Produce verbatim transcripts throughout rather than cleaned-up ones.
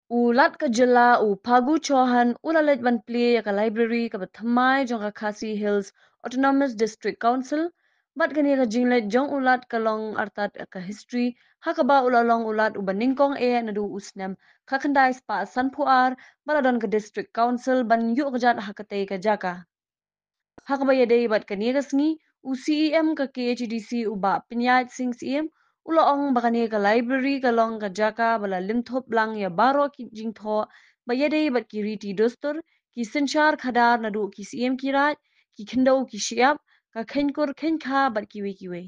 U Lat ka jylla u Phagu Chauhan u la leit ban plie ïa ka library kaba thymmai jong ka Khasi Hills Autonomous District Council, bad kane ka jingleit jong u Lat ka long artat ka history, ha kaba u la long u Lat uba nyngkong eh naduh u snem khatkhyndai spah sanphew ar ba la don ka District Council ban ïuh kjat ha katei ka jaka. Ha kaba ïadei bad kane ka sngi, u C E M ka K H A D C u Bah Pynïaid Sing Syiem u la ong ba kane ka library ka long ka jaka ba la lynthup lang ïa baroh ki jingthoh ba ïadei bad ki riti dustur, ki synshar khadar naduh ki syiem ki raid, ki khyndew ki shyiap, ka kheiñkur kheiñkha bad kiwei kiwei.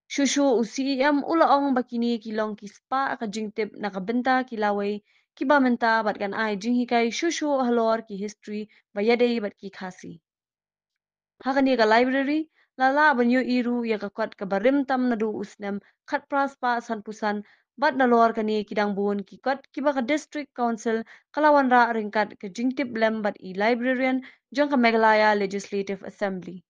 Shuh shuh u C E M u la ong ba kine ki long ki spah ka jingtip na ka bynta ki lawei kiba mynta bad kan ai jinghikai shuh shuh halor ki history ba ïadei bad ki Khasi. Ha kane ka library la lah ban ïohi ruh ïa ka kot kaba rim tam naduh u snem khatphra spah sanphew san, bad nalor kane ki dang bun ki kot kiba ka District Council ka la wanrah ryngkat ka jingtip lem bad i librarian jong ka Meghalaya Legislative Assembly.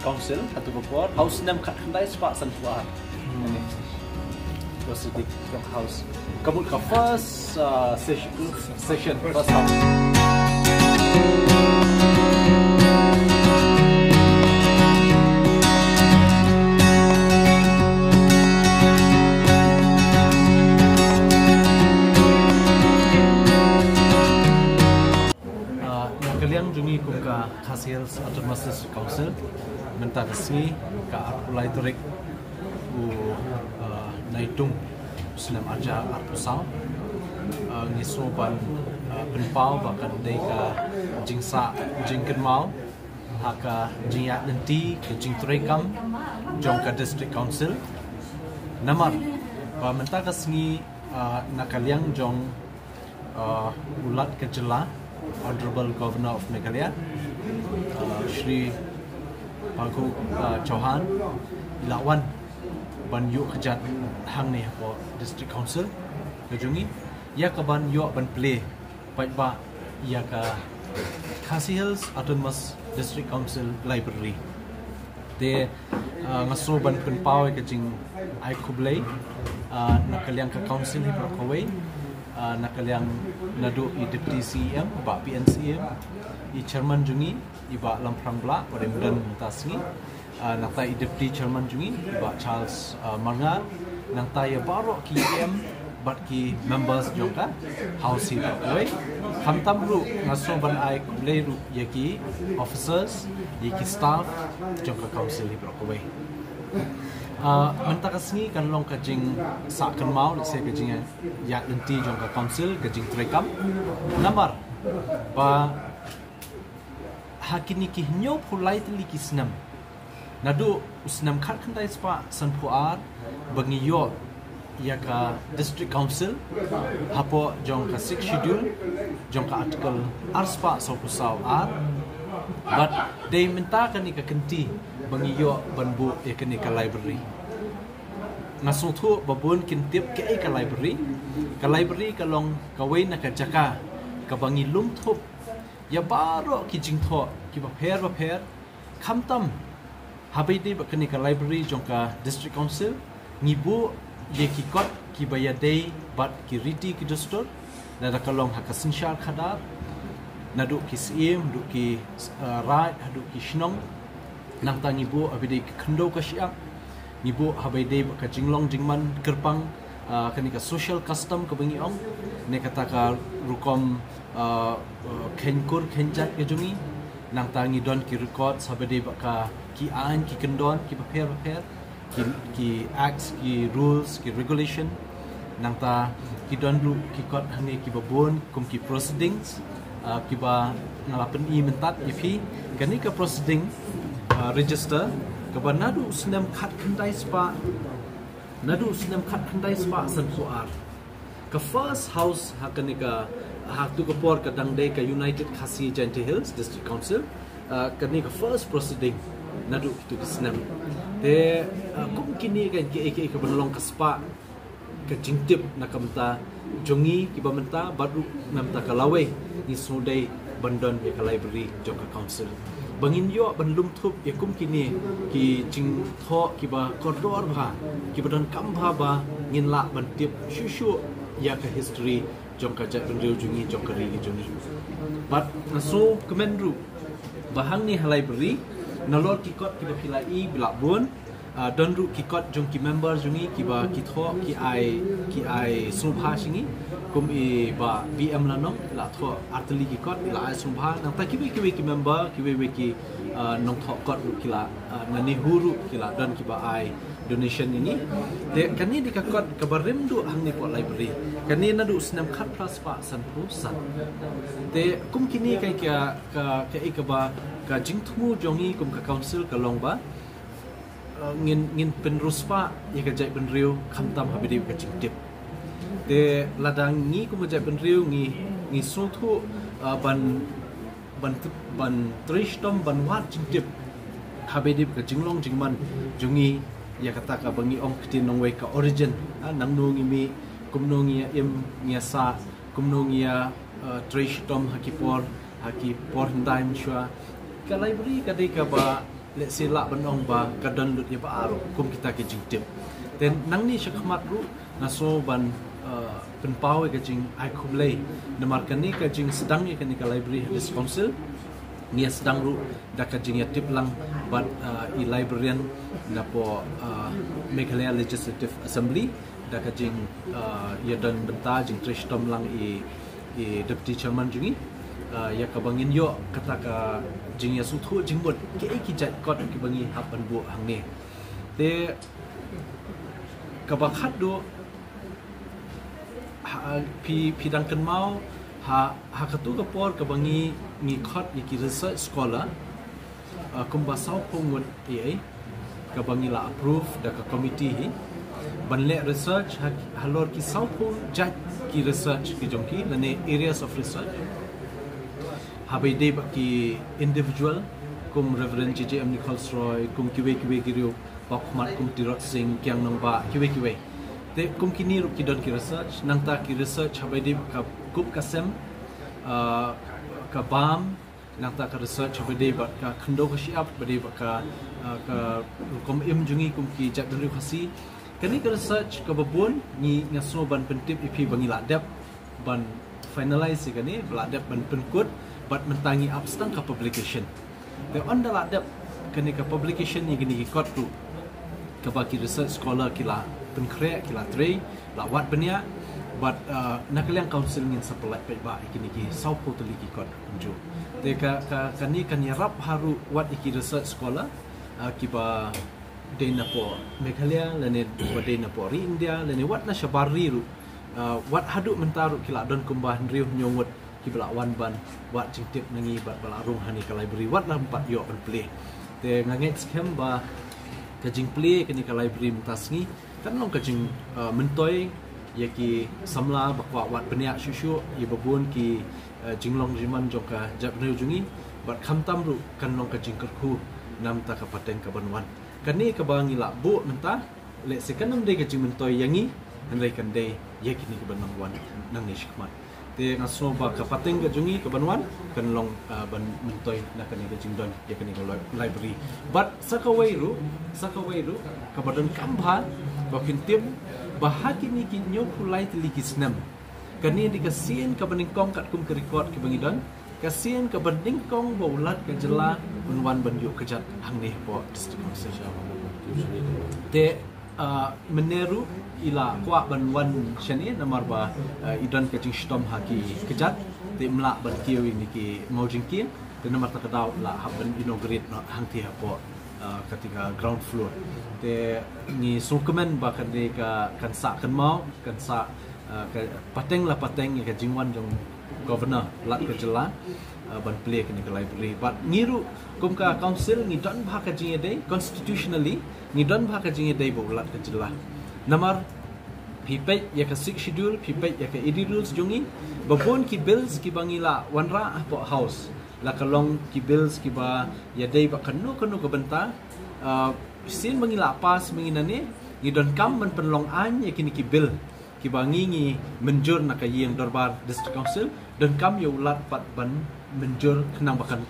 Council, ha tu ka por, ha u snem khatkhyndai spah sanphew ar. Hmm. Ka mut ka House. Ka mut ka first, uh, session, session, first House. Ah, na ka liang jong ngi kum ka Khasi Hills Autonomous District Council, mynta ka sngi ka arphew lai tarik u, ah, Naitung, snem arhajar arphew saw, ah, ngi sngew ban, ah, pynpaw ba kan dei ka jingsah jingkynmaw ha ka jingïaid lynti ka jingtrei kam jong ka District Council. Namar ba mynta ka sngi, ah, na ka liang jong, ah, u Lat ka jylla, Honorable Governor of Meghalaya, ah, Shri Phagu, ah, Chauhan, i la wan ban ïuh kjat hangne hapoh District Council ka jong ngi, ïa ka ban ïoh ban plie paidbah ïa ka Khasi Hills Autonomous District Council Library. Te, ah, nga sngew ban pynpaw ïa ka jingai khublei, ah, na ka liang ka Council hi baroh kawei, ah, na ka liang naduh i Deputy C E M, Bah P N Syiem, i Chairman jong ngi, i Bah Lamphrang Blah, ba dang don mynta sngi, ah, nangta i Deputy Chairman jong ngi, i Bah Charles, ah, Marngar, nangta ïa baroh ki E M bad ki members jong ka House hi baroh kawei. Khamtam ruh nga sngew ban ai khublei ruh ïa ki officers, ïa ki staff jong ka Council hi baroh kawei. Ah, mynta ka sngi kan long ka jingsah kynmaw, lehse ka jingïaid lynti jong ka Council, ka jingtrei kam. Namar ba ha kine ki hynñiewphew lai tylli ki snem, naduh u snem khatkhyndai spah sanphew ar ba ngi ïoh ïa ka District Council hapoh jong ka Sixth Schedule jong ka Article arspah sawphew saw ar, bad dei mynta kane ka kynti ba ngi ïoh ban buh ïa kane ka library. Nga sngewthuh ba bun kin tip kaei ka library. Ka library ka long kawei na ka jaka kaba ngi lum thup ïa baroh ki jingthoh kiba pher ba pher, khamtam haba ïadei bad kane ka library jong ka District Council, ngi buh ïa ki kot kiba ïadei bad ki riti ki dustur, lada ka long ha ka synshar khadar, naduh ki syiem, haduh ki, eh, raid, haduh ki shnong, nangta ngi buh haba ïadei ki khyndew ka shyiap, ngi buh haba ïadei bad ka jinglong jingman kyrpang, ah, kane ka social custom kaba ngi ong, ne kata ka rukom, ah, ah, kheiñkur kheiñjait ka jong ngi, nangta ngi don ki records haba ïadei bad ka ki aiñ ki kyndon kiba pher ba pher, ki, ki acts, ki rules, ki regulation, nangta ki don ruh ki kot hangne kiba bun kum ki proceedings, ah, kiba nga la pyni mynta ïa phi, kane ka proceeding, ah, register kaba naduh u snem khatkhyndai spah Naduh snem khatkhyndai spah sanphew ar, ka first house ha kane ka, ha tu ka por ka dang dei ka United Khasi Jaintia Hills District Council, uh, kane ka first proceeding naduh kitu ki snem. Te uh, kum kine ka, ka, ka, ka ban long ka spah ka jingtip na ka bynta jong ngi kiba mynta bad ruh na ka bynta ka lawei, ngi sngewdei ban don ïa ka library jong ka council ba ngin ïoh ban lum thup ïa kum kine ki jingthoh kiba kordor bha, kiba donkam bha ba ngin lah ban tip shuh shuh ïa ka history jong ka jaitbynriew jong ngi, jong ka ri jong ngi. Bad nga sngewkmen ruh ba hangne ha library, nalor ki kot kiba phi la i ba la bun, uh, don ruh ki kot jong ki member jong ngi kiba ki thoh, ki ai, ki ai sngewbha sha ngi, kum i Bah B M Lanong, i la thoh artylli ki kot, i la ai sngewbha. Nangta kiwei kiwei ki member, kiwei wei ki uh, nongthoh kot ruh ki la, uh, na NEHU ruh ki la don kiba ai donation ïa ngi. Te kane dei ka kot kaba rim duh hangne hapoh library. Kane naduh snem khatphra spah sanphew san. Te kum kine ka, ka, ka, ka, kaba ka jingthmu jong ngi kum ka council ka long ba uh, ngin, ngin pynriewspah ïa ka jaitbynriew khamtam haba ïadei bad ka jingtip. Te lada ngi kum ka jaitbynriew ngi, ngi sngewthuh uh, ban, ban, ban trei shitom ban wad jingtip haba ïadei bad ka jinglong jingman jong ngi, ïa kata kaba ngi ong ktien nongwei ka origin, ha, nangno ngi mih, kumno ngi ïa im, ngi ïa sah, kumno ngi ïa uh, trei shitom ha ki por, ha ki por hyndai mynshuwa. Ka library ka dei kaba, let's say, lah ban ong ba ka don lut ïa ba ar kum kita ki jingtip. Te nangne shakhmat ruh nga sngew ban uh, pynpaw ïa ka jingai khublei namar kane ka jingsdang ïa kane ka library ha District Council. Ngi ïa sdang ruh da ka jingïatip lang bad uh, i librarian napoh uh, Meghalaya Legislative Assembly, da ka jing uh, ïadon bynta, jingtrei shitom lang i, i Deputy Chairman jong ngi, uh, ïa kaba ngin ïoh kata ka jingïasngewthuh jingmut kiei ki jait kot kiba ngi hap ban buh hangne. Te kaba khatduh, ha, phi, phi dang kynmaw, ha, ha katu ka por kaba ngi, ngi khot ïa ki research scholar, uh, kumba sawphew ngut ïa, kaba ngi la approve da ka committee hi ban leh research ha, halor ki sawphew jait ki research ki jong ki, lane areas of research. Haba ïadei bad ki individual kum Reverend J J M Nichols Roy, kum kiwei kiwei ki riew, Bah Khmat, kum Tirot Sing, Kiang Nangbah, kiwei kiwei. Te kum kine ruh ki don ki research, nangta ki research haba ïadei bad ka kup ka sem, uh, ka bam, nangta ka research haba ïadei bad ka khyndew ka shyiap, ba ïadei bad ka, uh, ka rukom im jong ngi kum ki jaitbynriew Khasi. Kane ka research kaba bun ngi, nga sngew ban pyntip ïa phi ba ngi la dep ban finalize ïa kane, ba la dep ban pynkut, bad mynta ngi ap tang ka publication. Te ynda la dep kane ka publication ïa kine ki kot ruh, kaba ki research scholar ki la pynkhreh, ki la trei, la wad bniah, bad, uh, na ka liang council ngin sa pyllait paidbah ïa kine ki sawphew tylli ki kot kumjuh. Te ka, ka, kane kan ïarap ha ruh wat ïa ki research scholar, uh, kiba dei napoh Meghalaya lane ba dei napoh ri India lane wat na shabar ri ruh, uh, wat haduh mynta ruh ki la don kumba hynriew hynñiew ngut kiba la wan ban wad jingtip na ngi bad ba la rung ha kane ka library, wat la ym pat ïoh ban plie. Te nga ngeit skhem ba ka jingplie kane ka library mynta sngi kan long ka jing, uh, myntoi ïa ki samla ba kwah wad bniah shuh shuh, ïa ba bun ki, uh, jinglong jingman jong ka jaitbynriew jong ngi, bad khamtam ruh kan long ka jingkyrkhu na ka bynta ka pateng kaban wan. Kane kaba ngi la buh mynta, lehse kan ym dei ka jingmyntoi ïa ngi, hynrei kan dei ïa kine kiban nang wan nangne shakhmat. Te nga sngew ba ka pateng ka jong ngi kaban wan kan long, uh, ban myntoi na kane ka jingdon ïa kane ka li-, library. Bad sa kawei ruh, sa kawei ruh, kaba donkam bha ba phin tip ba ha kine ki hynñiewphew lai tylli ki snem, kane dei ka sien kaba nyngkong katkum ka record kaba ngi don, ka sien kaba nyngkong ba u Lat ka jylla un wan ban ïuh kjat hangne hapoh District Council. Te, uh, mynne ruh i la kwah ban wan shane namar ba, uh, i don ka jingshitom ha ki kjat, te ym lah ban kiew ïa kine ki mawjingkieng, te namar kata ka daw la hap ban inaugurate noh hangtei hapoh, uh, kata ka ground floor. Te ngi sngewkmen ba kane ka kan sah kynmaw, kan sah, uh, ka pateng la pateng ïa ka jingwan jong Governor Lat ka jylla, uh, ban plie kane ka library. Bad ngi ruh kum ka council ngi don bha ka jingïadei, constitutionally ngi don bha ka jingïadei bad u Lat ka jylla. Namar phi peit ïa ka Sixth Schedule, phi peit ïa ka A D rules jong ngi, ba bun ki bills kiba ngi la wanrah hapoh House la ka long ki bills kiba ïadei bad kano kano ka bynta. Uh, shisien ba ngi la pass mynta ngi donkam ban pynlong aiñ ïa kine ki bill kiba ngi ngi mynjur na ka ïing dorbar District Council, donkam ïa u Lat pat ban mynjur khnang ba kan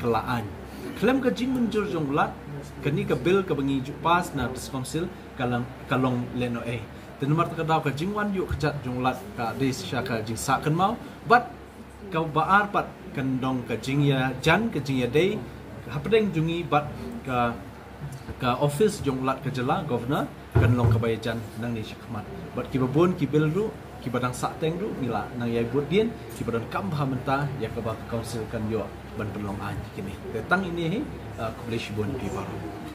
kylla aiñ. Khlem ka jingmynjur jong u Lat, kane ka bill kaba ngi ju pass na District Council ka long, ka long lehnohei. Te namar kata ka daw ka jingwan ïuh kjat jong u Lat ka dei shisha ka jingsah kynmaw, bad kaba ar pat kan long ka jingïajan, ka jingïadei hapdeng jong ngi bad ka, ka office jong u Lat ka jylla, Governor, kan long kaba ïajan nangne shakhmat. Bad kiba bun ki bill ruh kiba dang sahteng ruh ngi la nang ïai bud dien, kiba donkam bha mynta ïa kaba ka Council kan ïoh ban pynlong aiñ ïa kine. Te tang ine hi, uh, khublei shibun ïa phi baroh.